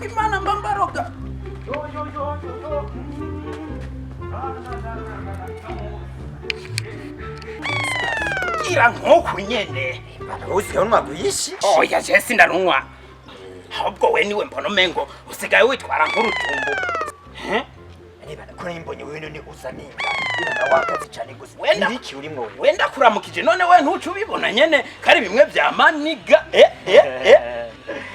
kw'Imana mba mbaroga. Gira nk'uku nyene. Usigaye unywa rwinshi. Oya, je sindarunywa, ahubwo we niwe mbona umengo usigaye witwara nk'urutumbu. Eh? Niba kuri mbonye wewe none usa ninga. Niba wakazi cyane gusa. Wenda Ibiki urimwo wewe? Wenda kuramukije none we ntuca ubibona nyene kari bimwe vya maniga, eh eh eh.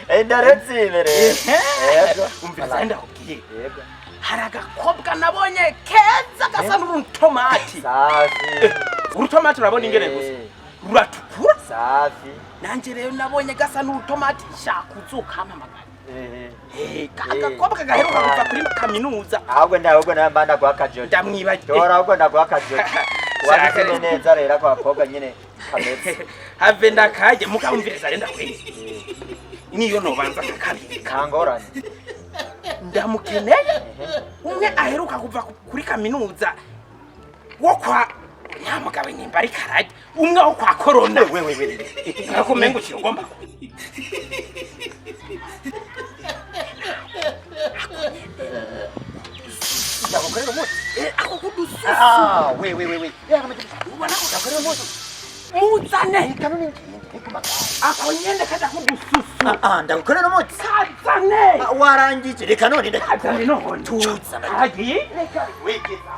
Eh, ndaretsimere. Yego. Umviriza, ndakubwiye. Yego. Hari agakobwa nabonye keza gasa n'urutomati. Safi. Urutomati urabona ingene gusa ruratukura. Safi. Nanje rero nabonye gasa n'urutomati, nshaka uzokampamagara. Eh. Eh, agakobwa gaheruka kuva kuri kaminuza. Ahubwo ahubwo namba ndaguha akajojo. Ndamwibagiye. Dora, ahubwo ndaguha akajojo. Wabisene neza rero ako gakobwa nyine kameze. Have ndakaje mukamviriza rero, ndakwiye niyo nobanza kakabika. Kangorane. Ndamukeneye umwe aheruka kuva kuri kaminuza wo kwa nyamugabe, nimba ari karage, umwe wo kwa korona. Wewe wewe. Nako umengo uciye ugomba. Ndagukorera umuti. Eh, ako kudususu. Ah, wewe wewe. Ubona ko gakorera umuti, muzane. Kanuni ngende kumagara. Ako nyene kaja kudususu. Ah, ndagukorera umuti. Kazane. Ah, warangije, reka none. Kazane none. Tuza. Agiye. Reka wigeza.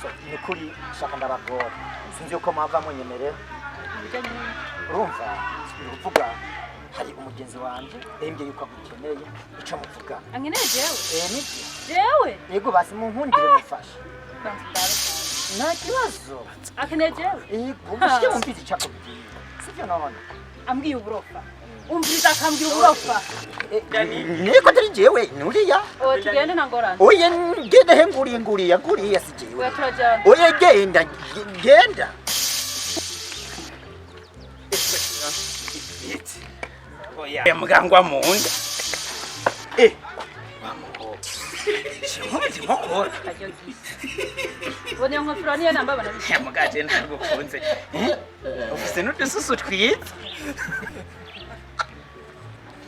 So, ni ukuri shaka ndabagora, sinzi uko mwava munyemerera. Urumva, ni ukuvuga hari umugenzi wanje yembye yuko agukeneye, ico muvuga. Ankeneye jewe? Eh, nibyo. Jewe? Yego, basi munkundire mufashe. Banza ndabe. Nta kibazo. Akeneye jewe? Yego, mushike wumvise ico akubwiye, sivyo none? Ambwiye uburofa, umviriza, akambwira uburofa. Niko atari jewe nuriya. Oya, tugende, nta ngorane. Oya, ngenda he? Nguriye, nguriya, nguriya si jewe. Oya, turajyana. Oya, genda, genda. Oya mugangwa munda, eh, wamuho shimuzi nkokora. Ubona iyo nkofero niyo namba bana. Ya mugaje ntagukunze. Eh? Ufise n'udususu twiza.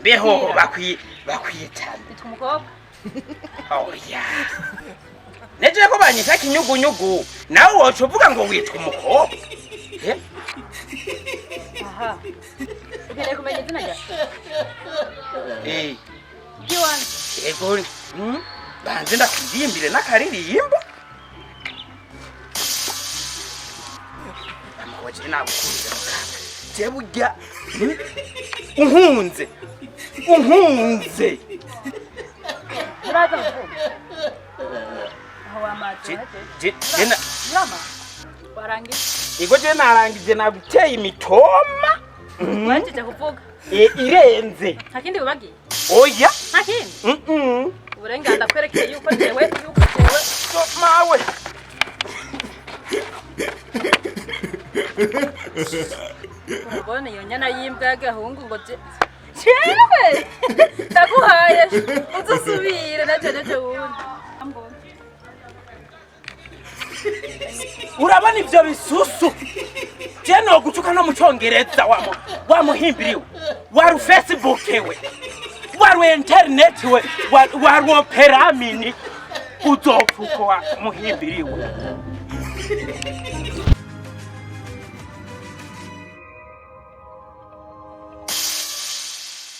Mbeho bakwitana? Nitwa umukobwa. Oya, neje ko banyita kinyugunyugu, nawe woca uvuga ngo witwa umukobwa. Eh? Aha, ukeneye kumenya izina ryawe? Eh. Ry'iwanjye? Yego. Banze ndakuririmbire n'akaririmbo. Amukoje nagukunze muganga. Je burya, Unkunze. Unkunze. Uraza mvuga aho wamaze. Je na Urama warangije? Ego, je narangije, naguteye imitoma. Warangije kuvuga? E, irenze. Nta kindi wibagiye? Oya. Nta kindi? Mm. Uburenganzira ndakwerekeye yuko jewe So, mawe. Ubona iyo nyana y'imbwa y'agahungu ngo jewe ndaguhaye, uzusubire na jewe nejo wundi. Urabona ivyo bisusu? Je nogutuka no mu Congereza, wamuhimbiriwe, waru Facebook we, waru internet we, waru Opera Mini, uzopfa uko wamuhimbiriwe.